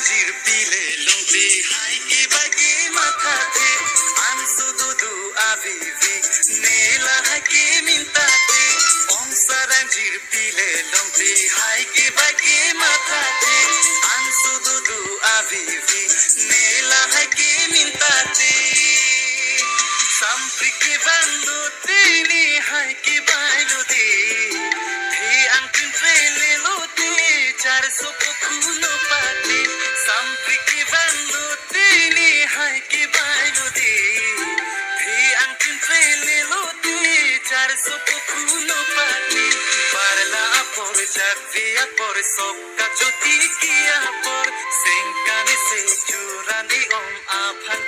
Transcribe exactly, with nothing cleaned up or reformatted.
Jirpi le longpi hai kebai kematha te, anso dodo avivi ne lahai keminta te, ong sarang jirpi le longpi hai kebai kematha te, anso dodo avivi ne lahai keminta te. Sampri kevan lote ne hai kebai lote, phe angtin pele lote, charso pokhuno pate. Sampri kevan lote ne hai kebai lote, phe angtin pele lote, charso pokhuno pate. Barla apor, jakve apor, sok kachoti ke apor, sengkan isi churan i-om aphan